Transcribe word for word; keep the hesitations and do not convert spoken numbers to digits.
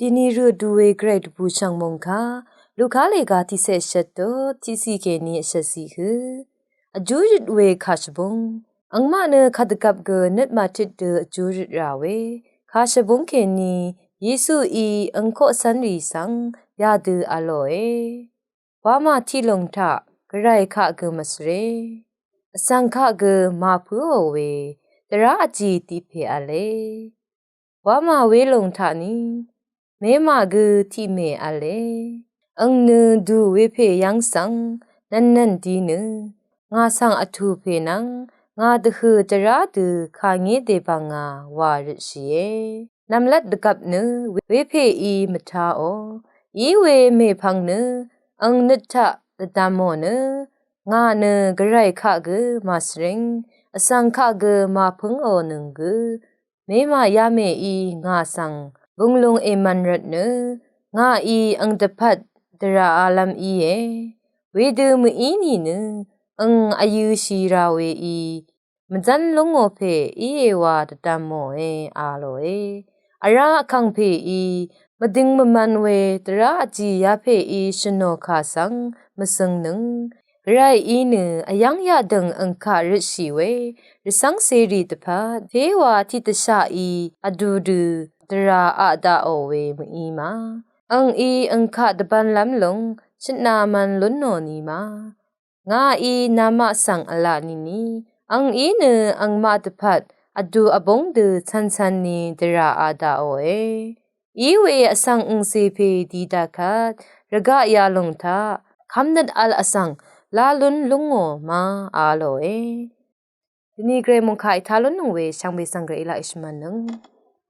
Dini rø du we gvray dvbù shv̀ng mòngkà Luka lèga tiqcé shvt dø tiqciq kèní vshvtciq hø. Vjú røt we kà shvbúng. Angmaq nø kadvgvp gø nøt màtøt dø vjú røt rà we kà shvbúng kèní Yesuí angkoq cv́nrì svng yadø v̄lòe. Wamà tiq lòng taq gvray kaq gø mvsvrè, vsvng kaq gø màpǿò we dvrá vjì tiq pè v̄le. Wamà we lòng taq ni memà gø tiq mè v̄le. Ang nø dù wepè yv́ng svng nv̀nnv̀n di nø ngà svng vtù pè nvng ngà dvhø̀ dvrá dø kà ngé dèbv̀ngà wà røtshìe. Nv̀mlat dvgvp nø wepèí mvtaò. Í we mèpvng nø ang nøt taq dvdvmò nø ngà nø gvray kaq gø màsvring, vsvng kaq gø màpǿngò nøng gø memà yamèí ngà svng bønglung èmvn rvt nø ngàí ang dvpvt dvrà v̄lv́m íe. Wedø mø̀í nìnø ang vyø̄shì rà weí mvzv́n lúngò pè íe wa dvdvmòe a lòe. Vrá vkàngpèí mvdøng mvmv̄n we dvrá vjì yapèí shvnò kà svng mvsøng nøng gvrayí nø vyv́ng yadø̀ng angkaq røtshì we rvcv́ng cèrì dvpvt téwa tiqdvshaqí vdū dø dvrà aq daqò we mø̀í ma. Angí angkaq dvbv̄nlv́m lung shvtna mv̄n lúnò ni ma. Ngàí namaq svng v̄la nìni angí nø angmaq dvpvt vdū vbúng dø cv̄ncv̄n ni dvrà aq daqòe. Í we vsvng angcè pè di daqkvt rvgaq yalòng taq kv́mnøt v̄l vsvng lá lún lúngò ma a lòe. Dini gvray mòngkà ètá lúnnøng we shvngbe svng gvray í laq èshvmv̄nnøng.